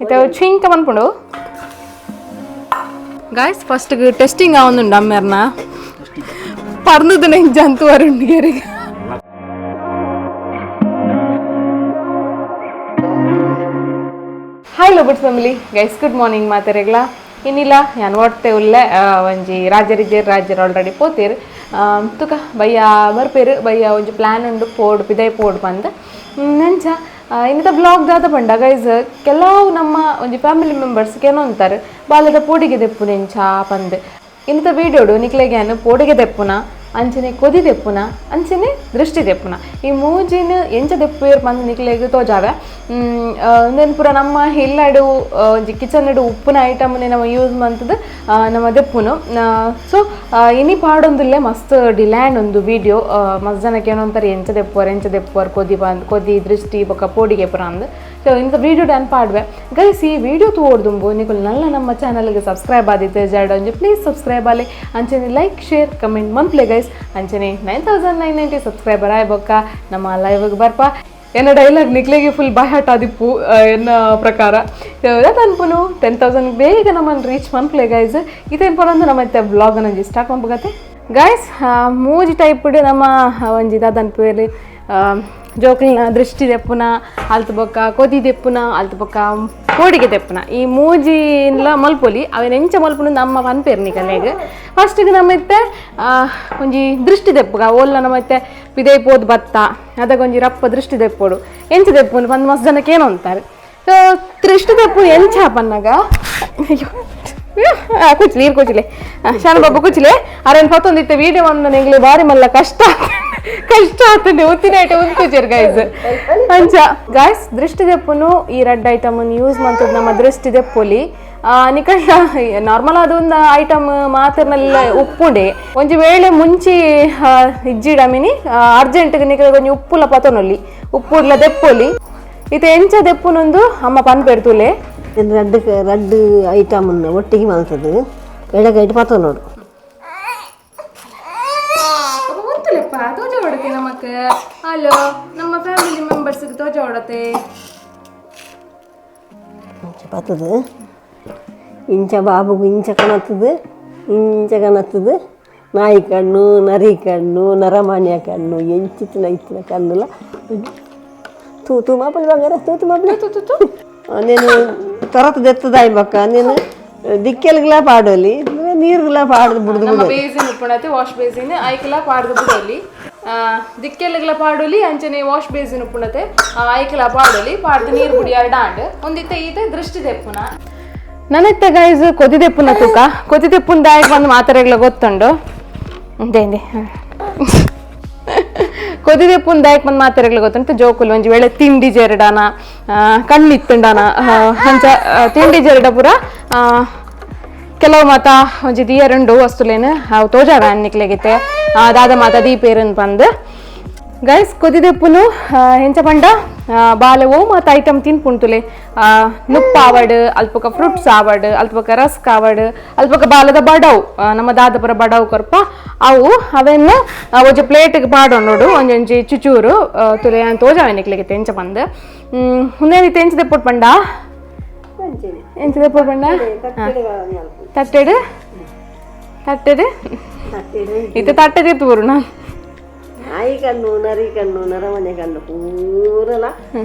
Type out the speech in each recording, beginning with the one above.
ಇತ್ತೆ ಚಿಂಕ ಮನ್ಪುಂಡು guys. First testing ಆವೊಂದುಂಡು ಅಮ್ಮೆರ್ನ ಪರ್ನುದು ಜಂತು ವರುಂಡು ಗೆರಿಗೆ. Hi ಲೋಬರ್ಟ್ಸ್ family, guys, good morning ಮಾತೆರೆಗ್ಲ. ಇನ್ನಿಲ್ಲ ಯಾನ್ ಒಡ್ತೆ ಉಲ್ಲೆ. ಒಂಜಿ ರಾಜರಿಜೇರ್, ರಾಜರು ಆಲ್ರೆಡಿ ಪೋತೀರ್. ತುಕ ಬಯ್ಯ ಬರ್ಪೇರು. ಬಯ್ಯ ಒಂಜಿ ಪ್ಲ್ಯಾನ್ ಉಂಡು, ಪೋಡು ಪಿದೈ ಪೋಡು ಪಂದ್. ನಂಚ ಇನ್ನಿತ ಬ್ಲಾಗ್ ದಾದ ಪಂಡ ಗೈಸ್, ಕೆಲವು ನಮ್ಮ ಒಂಜಿ ಫ್ಯಾಮಿಲಿ ಮೆಂಬರ್ಸ್ ಕೆನೊಂತಾರೆ, ಬಾಲದ ಪೋಡಿಗೆ ದೆಪ್ಪುನೆಂಚ ಪಂದ್. ಇನ್ನಿತ ವೀಡಿಯೋಡು ನಿಕ್ಲೆಗ್ ಯಾನ್ ಪೋಡಿಗೆ ದೆಪ್ಪುನ, ಅಂಚನೆ ಕೊದಿ ದೆಪ್ಪುನ, ಅಂಚನೆ ದೃಷ್ಟಿ ದೆಪ್ಪುನ, ಈ ಮೂಜಿನ ಎಂಚ ದೆಪ್ಪುವೆರ್ ಪಂದ್ ನಿಕ್ಲೆಗ್ ತೋಜಾವೆ. ಉಂದೆನ್ ಪೂರ ನಮ್ಮ ಇಲ್ಲಡು ಒಂಜಿ ಕಿಚನ್ ಉಪ್ಪುನ ಐಟಮ್ ನಮ್ಮ ಯೂಸ್ ಮಂತುದು ನಮ್ಮ ದೆಪ್ಪುನು. ಸೊ ಇನಿ ಪಾಡೊಂದುಲ್ಲೆ ಮಸ್ತ್ ಡಿಲ್ಯಾಂಡ್ ಒಂದು ವಿಡಿಯೋ. ಮಸ್ತ್ ಜನಕ್ಕೆ ಏನೊಂತಾರೆ, ಎಂಚ ದೆಪ್ಪುವರ್, ಎಂಚ ದೆಪ್ಪುವರ್ ಕೊದಿ ಬಂದ್, ಕೊದಿ, ದೃಷ್ಟಿ ಬೊಕ್ಕ ಪೋಡಿಗೆ ಪೂರ ಅಂದ್. ಸೊ ಇಂಥ ವಿಡಿಯೋ ಡ್ಯಾನ್ ಪಾಡ್ವೆ ಗೈಸ್. ಈ ವಿಡಿಯೋ ತೋಡ್ದುಂಬು ನಿಕುಲು ನಲ್ಲ ನಮ್ಮ ಚಾನಲ್ಗೆ ಸಬ್ಸ್ಕ್ರೈಬ್ ಆದಿತ್ತೆ ಜಾಡ ಒಂಜಿ ಪ್ಲೀಸ್ ಸಬ್ಸ್ಕ್ರೈಬ್ ಆಲೆ. ಅಂಚನೆ like, share, comment ಮನ್ಪ್ಲೆ guys. ಅಂಚನೆ 9990 ಸಬ್ಸ್ಕ್ರೈಬರ್ ಆಯ್ ಬೊಕ್ಕ ನಮ್ಮ ಲೈವ್ಗೆ ಬರ್ಪ. ಎನ್ನ ಡೈಲಾಗ್ ನಿಕ್ಲೆಗೆ ಫುಲ್ ಬಾಯ್ ಹಾಟ್ ಆದಿಪ್ಪು ಎನ್ನ ಪ್ರಕಾರ ಅನ್ಪುನು. 10,000 ಬೇಗ ನಮ್ಮನ್ನು ರೀಚ್ ಮನ್ಪ್ಲೆ ಗೈಸ್. ಇದೇನು ಪರಂದು ನಮ್ಮ ಬ್ಲಾಗ್ ಒಂಜಿ ಸ್ಟಾರ್ಟ್ ಮನ್ಪುಗತ್ತೆ ಗೈಸ್. ಮೂಜಿ ಟೈಪ್ ನಮ್ಮ ಒಂಜಿ ದಾದನ್ಪುವೆರ್, ಜೋಕುಲ್ನ ದೃಷ್ಟಿ ದೆಪ್ಪುನ, ಅಲ್ತ್ ಬೊಕ್ಕ ಕೊದಿ ದೆಪ್ಪುನ, ಅಲ್ತ್ ಬೊಕ್ಕ ಕೋಡಿಗೆ ದೆಪ್ಪುನ, ಈ ಮೂಜಿನ್ಲ ಮಲ್ಪೊಲಿ. ಅವೆನ್ ಎಂಚ ಮಲ್ಪುನು ನಮ್ಮ ಪನ್ಪೇರ್ ನಿಕಲೆಗ್. ಫಸ್ಟಿಗೆ ನಮ್ಮ ಇತ್ತೆ ಒಂಜಿ ದೃಷ್ಟಿ ದೆಪ್ಪುಗ. ಓಲ್ಲ ನಮ್ಮ ಇತ್ತೆ ಪಿದೈ ಪೋದು ಬತ್ತ, ಅದಕ್ಕೆ ಒಂಜಿ ರಪ್ಪ ದೃಷ್ಟಿ ದೆಪ್ಪೊಡು. ಎಂಚ ದೆಪ್ಪುನು ಪಂದ್ ಮಸ್ತ್ ಜನಕ್ಕೆ ಏನೋ ಅಂತಾರೆ. ಸೊ ದೃಷ್ಟಿ ದೆಪ್ಪು ಎಂಚ ಪನ್ನಗ, ಅಯ್ಯೋ, ಕೂಚ್ಲಿ, ನೀರು ಕೂಚ್ಲಿ, ಶಾನು ಬಾಬು ಕೂಚ್ಲಿ. ಅರೇನು ಪತ್ತೊಂದಿತ್ತೆ ವೀಡಿಯೋ ಒಂದು ಎಂಗ್ಲಿ ಬಾರಿ ಮಲ್ಲ ಕಷ್ಟ ಕಷ್ಟ ಆಗ್ತದೆ. ಉತ್ತಿನ ಐಟ ಉಂತುಚೇರ್ ಗೈಸ್. ಅಂಚ ಗೈಸ್, ದೃಷ್ಟಿ ದೆಪ್ಪುನು ಈ red item use ಮಂತದ್ ನಮ್ಮ ದೃಷ್ಟಿ ದೆಪ್ಪೊಲಿ. ನಿಕಂಡ ನಾರ್ಮಲ್ ಅದೊಂದು ಐಟಮ್ ಮಾತಿರ್ನೆಲ್ಲ ಉಪ್ಪುಂಡೆ. ಒಂಜಿ ವೇಳೆ ಮುಂಚಿ ಇಜ್ಜಿಡ ಮಿನಿ ಅರ್ಜೆಂಟ್ ನಿಕಲೆ ಒಂಜಿ ಉಪ್ಪುಲ ಪತೊನೊಲಿ, ಉಪ್ಪುಡ್ಲ ದೆಪ್ಪೊಲಿ. ಇತ್ತೆ ಎಂಚ ದೆಪ್ಪುನೊಂದು ಅಮ್ಮ ಪನ್ಪೇರ್ ತುಲೆ. ರಡ್ಡ್ ರಡ್ಡ್ ಐಟಮ್ ಒಟ್ಟಿಗೆ ಮಲ್ತದು ಎಡಗೈಟ್ ಪತ್ತೊನೋಡು. ಉಂತುಲೆಪ್ಪ, ತೋಜ ಹೊಡತೆ ನಮಕ್. ಹಲೋ, ನಮ್ಮ ಫ್ಯಾಮಿಲಿ ಮೆಂಬರ್ಸ್ ತೋಜ ಹೊಡತೆ. ಇಂಚ ಪತ್ತದು, ಇಂಚ ಬಾಬುಗು ಇಂಚ ಕಣತ್ತದು, ಇಂಚ ಕಣತ್ತದು. ನಾಯಿ ಕಣ್ಣು, ನರಿ ಕಣ್ಣು, ನರಮಾನ್ಯ ಕಣ್ಣು, ಎಂಚಿತ್ತಿನ ಇತ್ತಿನ ಕಣ್ಣುಲ. ತೂ ತೂ ಮಾಪಲಿ ಬಂಗಾರ, ತೂ ತೂ ಮಾಪಲಿ. నేను ತೊರತ ದೆತ್ತದಾಯಿ ಬೊಕ್ಕ ನೀನು ದಿಕ್ಕೆಲ್ಗ್ಲ ಪಾಡೊಲಿ, ನೀರುಗ್ಲ ಪಾಡ್ದು ಬುಡ್ದು. ನಮ್ಮ ಬೇಸಿನ್ ಉಪ್ಪುಣತೆ, ವಾಶ್ ಬೇಸಿನ್ ಐಕ್ಲ ಪಾಡ್ದು ಬಿಡೋಲಿ. ದಿಕ್ಕೆಲ್ಲಗ್ಲ ಪಾಡೊಲಿ. ಅಂಚನೆ ವಾಶ್ ಬೇಸಿನ್ ಉಪ್ಪುಣತೆ, ಐಕ್ಲ ಪಾಡೊಲಿ. ಪಾಡ್ದು ನೀರು ಬುಡಿಯಾರ ಡಾಂಡ್ ಒಂದಿತ್ತೆ. ಈತೆ ದೃಷ್ಟಿ ದೆಪ್ಪುನ. ನನ್ನತ್ತೆ ಗೈಸ್, ಕೊದಿ ದೆಪ್ಪುನ ತೂಕ. ಕೊದಿ ದೆಪ್ಪುನ ದಾಯಕ್ ಬಂದು ಮಾತಾಡಗ್ಲ ಗೊತ್ತುಂಡು. ಇಂದೆ ಇಂದೆ ಕೊದಿ ದೆಪ್ಪುನ ದಾಯಕ್ ಬಂದು ಮಾತಾಡಗ್ಲ ಗೊತ್ತುಂಟು. ಜೋಕುಲು ಒಂಜಿ ವೇಳೆ ತಿಂಡಿ ಜೆರಡಾನ, ಕಣ್ಣಿತ್ತುಂಡಾನ, ಅಂಚ ತಿಂಡಿ ಜೆರಡ ಪೂರ ಕೆಲವು ಮಾತ ಒಂಜಿ ದಿಯರುಂಡು ವಸ್ತುಲೇನು, ಅವು ತೋಜಾರ ನಿಕ್ಲೆಗಿತ್ತೆ ದಾದ ಮಾತ ದೀಪೇರನ್ ಪಂದ್. ಗೈಸ್, ಕೊದಿದೆಪ್ಪುನು ಎಂಚ ಪಂಡ, ಬಾಲೆ ಓ ಮಾತ ಐಟಮ್ ತಿನ್ಪುಂಟುಲೆ. ನುಪ್ಪ ಆವಡ್, ಅಲ್ಪಕ ಫ್ರೂಟ್ಸ್ ಆವಡ್, ಅಲ್ಪಕ ರಸ್ಕ್ ಆವಡ್, ಅಲ್ಪಕ ಬಾಲದ ಬಡವು, ನಮ್ಮ ದಾದಪುರ ಬಡವು ಕೊರ್ಪ ಅವು, ಅವೆನ್ನ ಒಂಜಿ ಪ್ಲೇಟ್ಗೆ ಪಾಡೊಂಡು ಒಂಜೊಂಜಿ ಚುಚೂರು. ತುಲೆ ತೋಜಾವೆ ನಿಕ್ಲೆಗಿತ್ತೆ ಎಂಚ ಪಂದ್. ಉಂದೇನಿತ್ತೆ ಎಂಚ ದೆಪ್ಪುಡ್ ಪಂಡ, ಎಂಚ ದೆಪ್ಪುಡ್ ಪಂಡ, ತಟ್ಟೆಡು ತಟ್ಟೆಡು ಇತ್ತೆ ತಟ್ಟೆ ತೀರ್ತು ಬರುಣ. ನಾಯಿ ಕಣ್ಣು, ನರಿ ಕಣ್ಣು, ನರಮನೆ ಕಣ್ಣು ಪೂರಲ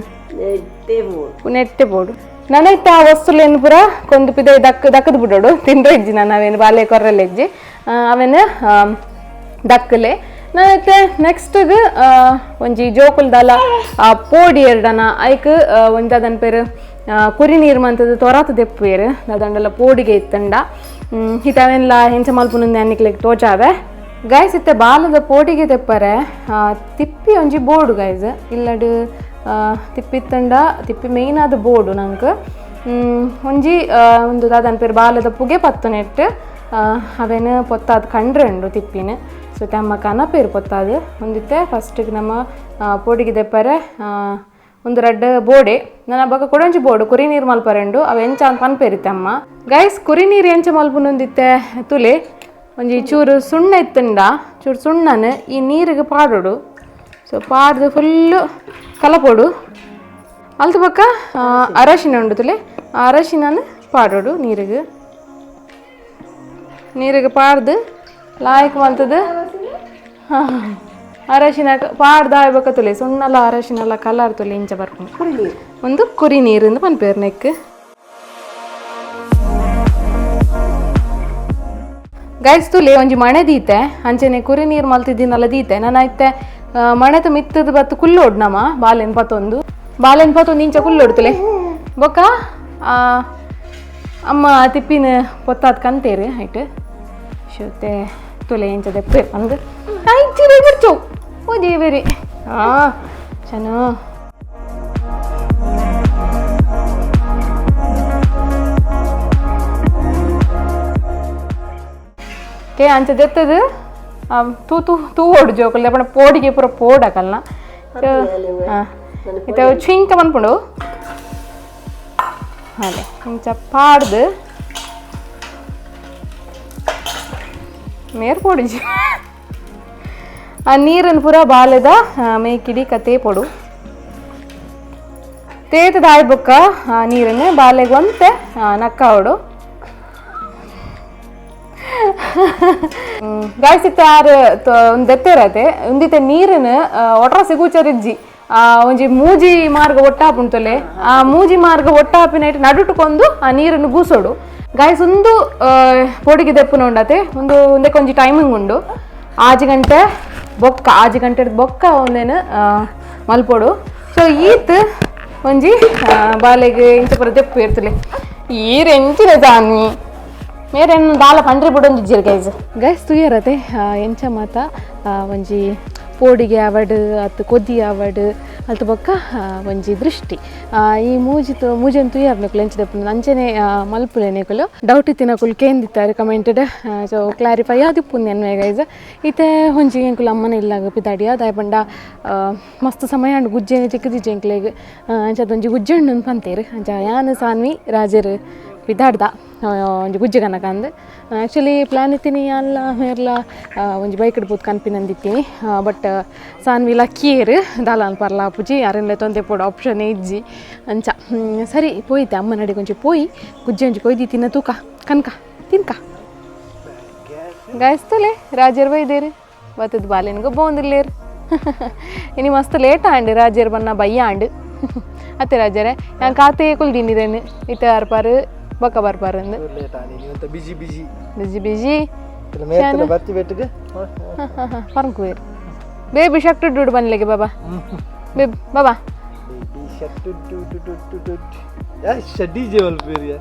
ನೆಟ್ಟೆ ಪೋಡು. ನೆಟ್ಟೆ ಬೋಡು. ನನೈತೆ ಆ ವಸ್ತುಲೇನು ಪೂರ ಕೊಂದು ಪಿದೈ ದಕ್ ದಕ್ಕದು ಬಿಡೋಡು. ತಿಂದ್ರೆ ಇಜ್ಜಿ ನಾನು ಅವೇನು ಬಾಲೆ ಕೊರ್ರಲ್ಲ ಇಜ್ಜಿ, ಅವೇನು ದಕ್ಕಲೆ. ನಾನೈತೆ ನೆಕ್ಸ್ಟ್ಗ್ ಒಂಜಿ ಜೋಕುಲ್ದಾಲ ಪೋಡಿ ಎರಡನ ಐಕ್ ಒಂಜಿ ಅದನ್ ಪೇರು ಕುರಿ ನೀರು ಮಂತದ ತೊರಾತ ದೆಪ್ಪುವೆರ್. ದಾದಂಡಲ ಪೋಡಿಗೆ ಇತ್ತಂಡ ಹಿತ ಅವೆನ್ಲ ಹೆಂಚ ಮಲ್ಪುನಂದೆ ಅನ್ನಿಕ್ಲೆಗ್ ತೋಜಾವೆ ಗೈಸ್. ಇತ್ತೆ ಬಾಲದ ಪೋಡಿಗೆ ತೆಪ್ಪರೆ ತಿಪ್ಪಿ ಒಂಜಿ ಬೋರ್ಡು ಗೈಸ್. ಇಲ್ಲಡ್ ತಿಪ್ಪಿ ಇತ್ತಂಡ ತಿಪ್ಪಿ ಮೇಯ್ನ್ ಆದ ಬೋರ್ಡು ನಂಕ್. ಒಂಜಿ ಒಂದು ದಾದನ್ ಪೇರು ಬಾಲದ ಪುಗೆ ಪತ್ತುನೆಟ್ ಅವೇನು ಪೊತ್ತಾದ್ ಕಂಡ್ರೆ ಉಂಡು ತಿಪ್ಪಿನ. ಸೊ ತಮ್ಮ ಕನಪೇರು ಪೊತ್ತಾದ್ ಒಂದಿತ್ತೆ. ಫಸ್ಟಿಗೆ ನಮ್ಮ ಪೋಡಿಗೆ ದೆಪ್ಪರೆ ಒಂದು ರಡ್ಡ್ ಬೋಡೆ. ನನ್ನ ಬೊಕ ಕೊಡೊಂಜಿ ಬೋರ್ಡು, ಕುರಿ ನೀರು ಮಲ್ಪರೆಂಡು. ಅವು ಎಂಚ ಅಂತ ಪನ್ಪೇರಿತ್ತೆ ಅಮ್ಮ. ಗೈಸ್, ಕುರಿ ನೀರು ಎಂಚ ಮಲ್ಪುನೊಂದಿತ್ತೆ ತುಲೆ. ಒಂಜಿ ಚೂರು ಸುಣ್ಣ ಇತ್ತುಂಡ ಚೂರು ಸುಣ್ಣನ ಈ ನೀರಿಗೆ ಪಾಡೋಡು. ಸೊ ಪಾಡ್ದು ಫುಲ್ಲು ಕಲಪೊಡು. ಅಲ್ತ ಬೊಕ್ಕ ಅರಶಿನ ಉಂಡು ತುಲೆ. ಅರಶಿನನ ಪಾಡೋಡು ನೀರಿಗೆ ನೀರಿಗೆ ಪಾಡ್ದು ಲಾಯ್ಕ್ ಮಂತದ ಅರಶಿನ ಪಾಡ್ದು ಆಯ್ಬೇಕ ತುಲೆ ಸುಣ್ಣಲ ಅರಶಿನಲ ಕಲರ್ ತುಲೆ ಇಂಚ ಬರ್ಪುಂಡು ಒಂದು ಕುರಿ ನೀರು ಅಂದ್ ಪನ್ಪೇರು ನೆಕ್. ಗೈಸ್ ತುಲೆ ಒಂಜಿ ಮಣೆ ದೀತೆ ಅಂಚನೆ ಕುರಿ ನೀರು ಮಲ್ತಿದ್ದೀನಲ್ಲ ದೀತೆ ನಾನು ಐತೆ ಮಣೆತ ಮಿತ್ತದ ಬತ್ತು ಕುಲ್ಲೋಡ್ ನಮ ಬಾಲೆನ್ ಪತ್ತೊಂದು ಬಾಲೆನ್ ಪತ್ತೊಂದು ಇಂಚ ಕುಲ್ಲೋಡ್ತಲೆ ಬೊಕ್ಕ ಅಮ್ಮ ತಿಪ್ಪಿನ ಪೊತ್ತಾದ್ ಕಂತೇರು ಐಟ್ ಶೋತೆ ತುಲೆ ಇಂಚ ದೆಪ್ಪೆ ಅಂದ್ ಐಚಿರೆ ಬಿಡ್ಚು ಓ ದೇವರಿ ಆ ಚನ ಕೆ ಅಂಚ ದೆತ್ತದು ತೂ ತೂ ತೂ ಓಡು ಜೋಕುಲು ಪಂಡ ಪೋಡಿಗೆ ಪೂರ ಪೋಡಕಲ್ನ ಇತ್ತೆ ಚಿಂಕ ಮನ್ಪುಂಡು ಅದೇ ಇಂಚ ಪಾಡ್ದು ಮೇರ್ ಪೋಡಿಜಿ ಆ ನೀರನ್ನು ಪೂರ ಬಾಲೆದ ಮೇಕಿಡಿ ಕತೆ ಪೊಡು ತೇತದ ಆಯ್ಬೊಕ್ಕ ಆ ನೀರನ್ನು ಬಾಲೆಗೆ ಒಂತೆ ನಕ್ಕಾವಡು. ಗಾಯ್ಸ್ ಇತ್ತೆ ಆರು ಒಂದು ದೆತ್ತೆರತೆ ಒಂದಿತ್ತೆ ನೀರನ್ನು ಒಟ್ರ ಸಿಗುಚರಿಜ್ಜಿ ಒಂಜಿ ಮೂಜಿ ಮಾರ್ಗ ಒಟ್ಟಾಪುಂಟುಲೆ ಆ ಮೂಜಿ ಮಾರ್ಗ ಒಟ್ಟಾಪಿನ ಇಟ್ಟು ನಡುಟುಕೊಂಡು ಆ ನೀರನ್ನು ಗೂಸೋಡು. ಗಾಯ್ಸ್ ಒಂದು ಪೊಡಿಗೆ ದೆಪ್ಪುನ ಉಂಡತೆ ಒಂದು ಒಂದಕ್ಕೆ ಒಂಜಿ ಟೈಮಿಂಗ್ ಉಂಡು 6 ಗಂಟೆ ಬೊಕ್ಕ 6 ಗಂಟೆ ಬೊಕ್ಕ ಒಂದೇನು ಮಲ್ಪೋಡು. ಸೊ ಈತ್ ಒಂಜಿ ಬಾಲೆಗೆ ಇಂಚ ಪೂರ ದೆಪ್ಪು ಇರ್ತಲೆ ಈರ್ ಎಂಚಿನ ಜಾನಿ ಮೇರೆನ್ ದಾಲ ಪಂಡ್ರಿ ಬುಡೊಂದಿಜ್ಜೆರ್ ಗೈಸ್. ಗೈಸ್ ತುಯರತೆ ಎಂಚ ಮಾತ ಒಂಜಿ ಪೋಡಿಗೆ ಅವಡ್ ಅತ್ತು ಕೊದಿ ಅವಡ್ ಅಲ್ತ ಬೊಕ್ಕ ಒಂಜಿ ದೃಷ್ಟಿ ಈ ಮೂಜಿತು ಮೂಜೆನ್ ತುಯರ್ ನಕುಲು ಎಂಚ ದೆಪ್ಪುಂಡು ಅಂಚನೆ ಮಲ್ಪುಲೆ ನೆಕುಲು ಡೌಟ್ ಇತ್ತಿನಕುಲು ಕೇಂದಿತ್ತಾರೆ commented so clarify ಆದಿಪ್ಪುಂದು ಎನ್ವೆ guys. ಇತ್ತೆ ಒಂಜಿ ಎಂಕುಲು ಅಮ್ಮನ ಇಲ್ಲಾಗ ಪಿದಾಡಿಯ ದಾಯ ಪಂಡ ಮಸ್ತ್ ಸಮಯ ಅಂಡ್ ಗುಜ್ಜೆನೆ ತಿಕ್ಕದಿಜ್ಜೆ ಎಂಕ್ಲೆಗ್ ಅಂಚದೊಂಜಿ ಗುಜ್ಜೆಣ್ಣು ಪಂತೇರು ಅಂಚ ಯಾನ್ ಸಾನ್ವಿ ರಾಜರು ಪಿದಾಡ್ದ ಒಂಜಿ ಗುಜ್ಜೆ ಕನಕ ಅಂದ್ ಆ್ಯಕ್ಚುಲಿ ಪ್ಲ್ಯಾನ್ ಇತ್ತೀನಿ ಅಲ್ಲ ಮೇರ್ಲ ಒಂಜಿ ಬೈಕ್ ಇಡ್ಬೋದು ಕನ್ಪಿನಂದಿತ್ತೀನಿ ಬಟ್ ಸಾನ್ವಿ ಲಕ್ಕಿಯೇರು ದಾಲಾನ್ ಪರ್ಲ ಪುಜಿ ಅರೆನ್ಲೆ ತೊಂದೆ ಪೋಡು ಆಪ್ಷನ್ ಇಜ್ಜಿ ಅಂಚ ಸರಿ ಪೋಯ್ತೆ ಅಮ್ಮ ನಡಿ ಕೊಂಚ ಪೋಯಿ ಗುಜ್ಜೆ ಒಂಜಿ ಕೊಯ್ದಿ ತಿನ್ನ ತೂಕ ಕನಕ ತಿನ್ಕ ಗಾಯಸ್ತಲೆ ರಾಜರ್ ಬೈದೇರು ಬತ್ತದ ಬಾಲೆನ್ಗೊ ಬೋಂದಿಲ್ಲೇರು ಇನಿ ಮಸ್ತ್ ಲೇಟ್ ಆಂಡ್ ರಾಜರ್ ಬನ್ನ ಬಯ್ಯ ಆಂಡ್ ಅತ್ತೆ ರಾಜರೇ ನಾನು ಕಾತೆ ಕುಲ್ದಿನಿರೇನು ಇತ್ತೆ ಅರ್ಪಾರು ಬೊಕ್ಕ ಬರ್ಪಾರು ಅಂದ್ busy busy busy busy ಬತ್ತಿ ಬೆಟ್ಟಿಗೆ ಪರಂಕುವೇರು ಬೇಬಿ ಶಕ್ಟು ಡುಡು ಬನ್ಲಿಗೆ ಬಾಬಾ ಬೇಬ್ ಬಾಬಾ baby shirt to to to to to DJ ಮಲ್ಪೇರಿಯ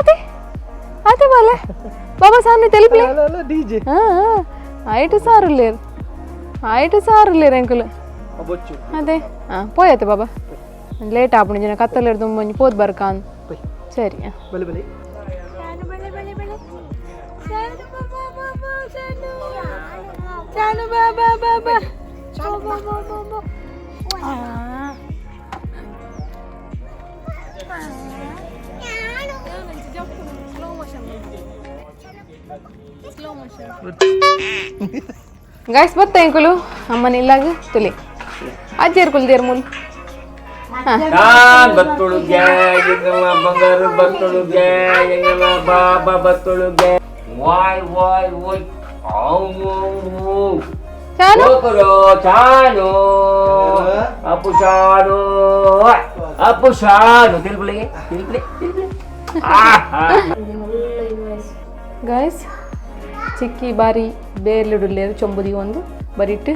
ಅದೇ ಅದೇ ಬಾಲೆ ಬಾಬಾ ಸಾನು తెలుపులే ಅಲ್ಲ ಡಿಜೆ ಐಟು ಸಾರುಲ್ಲೇರು ಐಟು ಸಾರುಲ್ಲೇರು ಅಂಕುಲು ಬೊಚ್ಚು ಅದೇ ಹಾಂ ಪೋಯತ್ತೆ ಬಾಬಾ ಲೇಟ್ ಆಪುಂಡು ಜನ ಕತ್ತಲೆರ್ದು ಒಂಜಿ ಪೋದ್ ಬರ್ಕಾನ್ ಸರಿ ಬಲೆ ಬಲೆ ಗಾಯ್ಸ್ ಬತ್ತ ಎಂಕುಲು ಅಮ್ಮನ ಇಲ್ಲಾಗ ತುಲಿ ಅಜ್ಜೇರ್ ಕುಲ್ದೇರ್ ಮುಲ್ ನಾನ್ ಬತ್ತುಳು ಎಂಗಲ ಬಂಗಾರ ಬತ್ತುಳು ಎಂಗಲ ಬಾಬಾ ಬತ್ತುಳು ವಾಯ್ ವಾಯ್ ವಾಯ್ ಚಾನು ಚಾನು ಅಪ್ಪು ಶಾನು ಅಪ್ಪು ಶಾನು ತಿಳ್ಕೊಳ್ಳಿ ತಿಳ್ಕೊಳ್ಳಿ ತಿಳ್ಕೊಳ್ಳಿ. ಗಾಯ್ಸ್ ಚಿಕ್ಕಿ ಬಾರಿ ಬೇರ್ಲಿಡುಲ್ಲೇರು ಚೊಂಬುದಿ ಒಂದು ಬರಿಟ್ಟು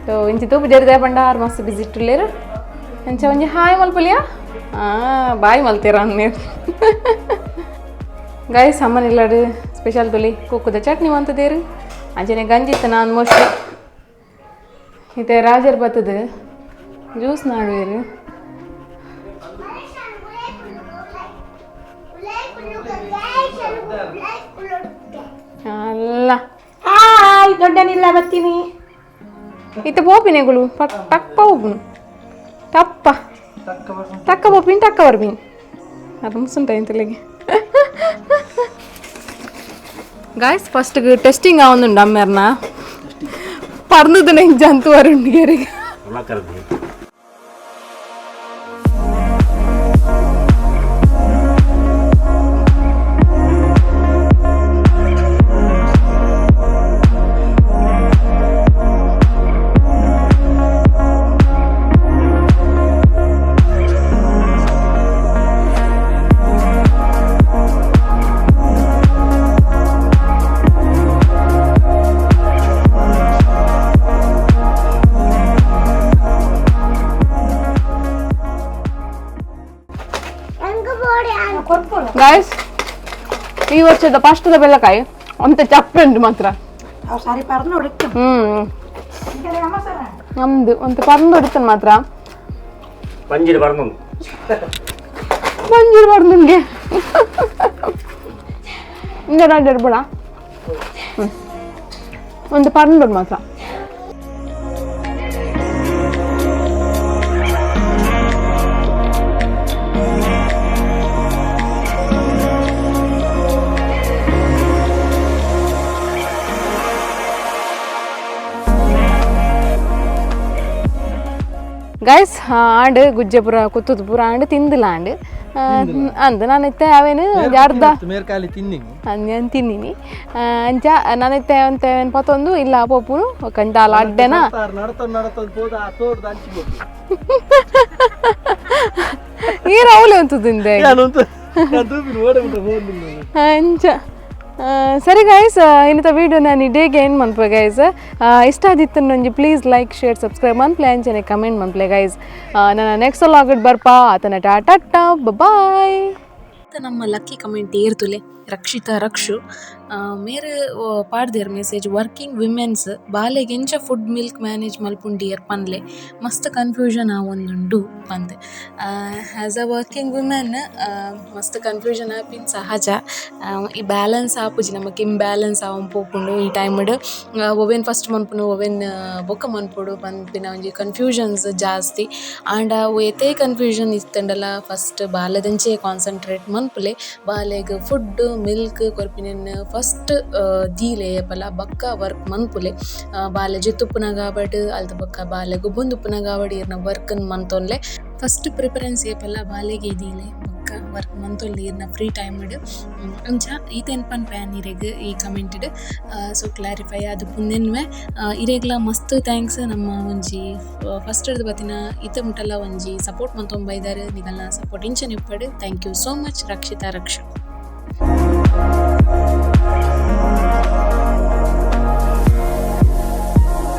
ಸೊ ಇಂಚಿ ತೂಪು ಜರಿದ ಪಂಡ ಆರು ಮಸ್ತ್ ಬಿಸಿ ಇಟ್ಟುಲ್ಲೇರು ಅಂಚ ಒಂಜಿ ಹಾಯ್ ಮಲ್ಪುಲಿಯಾ ಬಾಯ್ ಮಲ್ತೀರ ಅನ್ನೇರು. ಗಾಯ್ಸ್ ಅಮ್ಮನಿಲ್ಲಾಡು ಸ್ಪೆಷಲ್ ತುಲಿ ಕುಕ್ಕುದ ಚಟ್ನಿ ಮಂತದೇರು ಅಂಚನೆ ಗಂಜಿತ್ತು ನಾನು ಮೋಸ್ಟ್ಲಿ ಇತ್ತೆ ರಾಜರ್ ಬತ್ತದ ಜ್ಯೂಸ್ ನಾಡುವೇರು. ಅಲ್ಲ ಹಾಯ್ ದೊಡ್ಡನಿಲ್ಲ ಬರ್ತೀನಿ ಇತ್ತೆ ಪೋಪಿನೆಗಳು ಟಕ್ಕ ಹೋಗುನು ಟಪ್ಪ ಟಕ್ಕ ಪೋಪಿನ ಟಕ್ಕ ಬರ್ಪಿನಿ ಅದು ಮುಸುಂಟ ಇಂತಲೆಗೆ. Guys first testing ಆವೊಂದುಂಡು ಅಮ್ಮೇರ್ನ ಪರ್ನುದನೆ ಜಂತು ವರುಂಡು ಗೆರಿಗೆ. ಗೈಸ್, ಈ ವರ್ಷದ ಫಸ್ಟ್ದ ಬೆಲ್ಲಕಾಯಿ ಅಂತ ಚಪ್ಪೆ ಉಂಟು ಮಾತ್ರ. ಸರಿ ಪರ್ದು ಹೊಡಿತು. ನಮ್ದು ಒಂದು ಪರ್ದು ಹೊಡಿತಾನೆ ಮಾತ್ರ. ಪಂಜಿಡ್ ಬರ್ನು. ಮಂಜೂರು ಬಾರ್ದು ನಿಮಗೆ ಇಂದ ಇರ್ಬೇಡ. ಒಂದು ಪರ್ದು ಮಾತ್ರ. ಗೈಸ್, ಆಂಡ್ ಗುಜ್ಜೆ ಪೂರ ಕುತ್ತುದು ಪೂರ ಆಂಡ್ ತಿಂದಿಲ್ಲ ಆಂಡ್ ಅಂದ್ ನಾನಿತ್ತೆ ಅವೇನು ಅರ್ಧ ಮೇರ್ಕಾಲಿ ತಿನ್ನಿನಿ. ನಾನು ತಿನ್ನಿನಿ. ಅಂಚ ನಾನಿತ್ತೆ ಅಂತ ಪತ್ತೊಂದು ಇಲ್ಲ ಪೋಪುನು ಕಂದಾಲ ಅಡ್ಡೆನಾ. ನಡತ ನಡತ ಪೋದ ಆ ತೋಟದ ಅಂಚಿ ಹೋಗಿ. ನೀರು ಅವಲೆ ಅಂತದಿಂದೆ. ಅಂಚ ಸರಿ ಗೈಸ್, ಇನ್ನಿತ ವೀಡಿಯೋ ನಾನು ಇಡೀಗೆ ಏನು ಮನ್ಪೆ ಗೈಸ್. ಇಷ್ಟ ಆದಿತ್ತು ಒಂಜಿ ಪ್ಲೀಸ್ ಲೈಕ್ ಶೇರ್ ಸಬ್ಸ್ಕ್ರೈಬ್ ಮನ್ಪ್ಲೆ, ಅಂಚನೆ ಕಮೆಂಟ್ ಮನ್ಪ್ಲೆ ಗೈಸ್. ನನ್ನ ನೆಕ್ಸ್ಟ್ ಲಾಗಿಡ್ ಬರ್ಪಾ ಆತನ ಟಾಟಾ ಬಾಯ್. ನಮ್ಮ ಲಕ್ಕಿ ಕಮೆಂಟ್ ಏರ್ತುಲೆ ರಕ್ಷಿತಾ ರಕ್ಷು ಮೇರ್ ಪಾಡ್ದೇರ್ ಮೆಸೇಜ್, ವರ್ಕಿಂಗ್ ವಿಮೆನ್ಸ್ ಬಾಲೆಗ್ ಎಂಚ ಫುಡ್ ಮಿಲ್ಕ್ ಮ್ಯಾನೇಜ್ ಮಲ್ಪುಂಡಿಯರ್ ಪನ್ಲೆ, ಮಸ್ತ್ ಕನ್ಫ್ಯೂಷನ್ ಆವೊಂದುಂಡು ಪಂದ್. ಆ್ಯಸ್ ಅ ವರ್ಕಿಂಗ್ ವುಮೆನ್ ಮಸ್ತ್ ಕನ್ಫ್ಯೂಷನ್ ಆಪಿನ ಸಹಜ. ಈ ಬ್ಯಾಲೆನ್ಸ್ ಆಪುಜಿ, ನಮಕ್ ಇಂಬ್ಯಾಲೆನ್ಸ್ ಆವೊಂದು ಪೋಪುಂಡು. ಈ ಟೈಮ್ಡ್ ಒವ್ವೆನ್ ಫಸ್ಟ್ ಮನ್ಪುನು, ಒವ್ವೆನ್ ಬೊಕ್ಕ ಮನ್ಪೊಡು ಪನ್ಪಿನ ಒಂಜಿ ಕನ್ಫ್ಯೂಷನ್ಸ್ ಜಾಸ್ತಿ. ಆಂಡ ಅವು ಏತೇ ಕನ್ಫ್ಯೂಷನ್ ಇತ್ತುಂಡಲ ಫಸ್ಟ್ ಬಾಲೆದಂಚೆ ಕಾನ್ಸಂಟ್ರೇಟ್ ಮನ್ಪುಲೆ. ಬಾಲೆಗ್ ಫುಡ್ ಮಿಲ್ಕ್ ಕೊರ್ಪಿನೆನ್ ಫಸ್ಟ್ ದೀಲೆ ಏಪಲ, ಬೊಕ್ಕ ವರ್ಕ್ ಮನ್ಪುಲೆ. ಬಾಲೆ ಜೆತ್ತುಪ್ಪುನಗ ಆವಡ್, ಅಲ್ತ ಬೊಕ್ಕ ಬಾಲೆ ಗೊಬ್ಬೊಂದುಪ್ಪುನಗ ಆವಡ್, ಈರ್ನ ವರ್ಕ್ನ್ ಮನ್ತೊನ್ಲೆ. ಫಸ್ಟ್ ಪ್ರಿಫರೆನ್ಸ್ ಏಪಲ ಬಾಲೆಗೆ ದೀಲೆ, ಬೊಕ್ಕ ವರ್ಕ್ ಮನ್ತೊನ್ಲೆ ಈರ್ನ ಫ್ರೀ ಟೈಮ್ಡ್. ಅಂಚ ಈತೇನ್ ಪನ್ಪೆ ಇರೆಗ್ ಈ ಕಮೆಂಟ್ಡ್. ಸೊ ಕ್ಲಾರಿಫೈ ಆದ್ ಪುಂದೆನ್ವೆ. ಇರೆಗ್ಲ ಮಸ್ತ್ thanks. ನಮ್ಮ ಒಂಜಿ ಫಸ್ಟ್ ಬತ್ತಿನ ಇತ್ತೆ ಮುಟಲ ಒಂಜಿ ಸಪೋರ್ಟ್ ಮನ್ತೊಂದು ಬೈದಾರ್. ನಿಗಲ್ನ ಸಪೋರ್ಟ್ ಇಂಚನೆ ಇಪ್ಪಡ್. Thank you so much. Rakshita Raksha.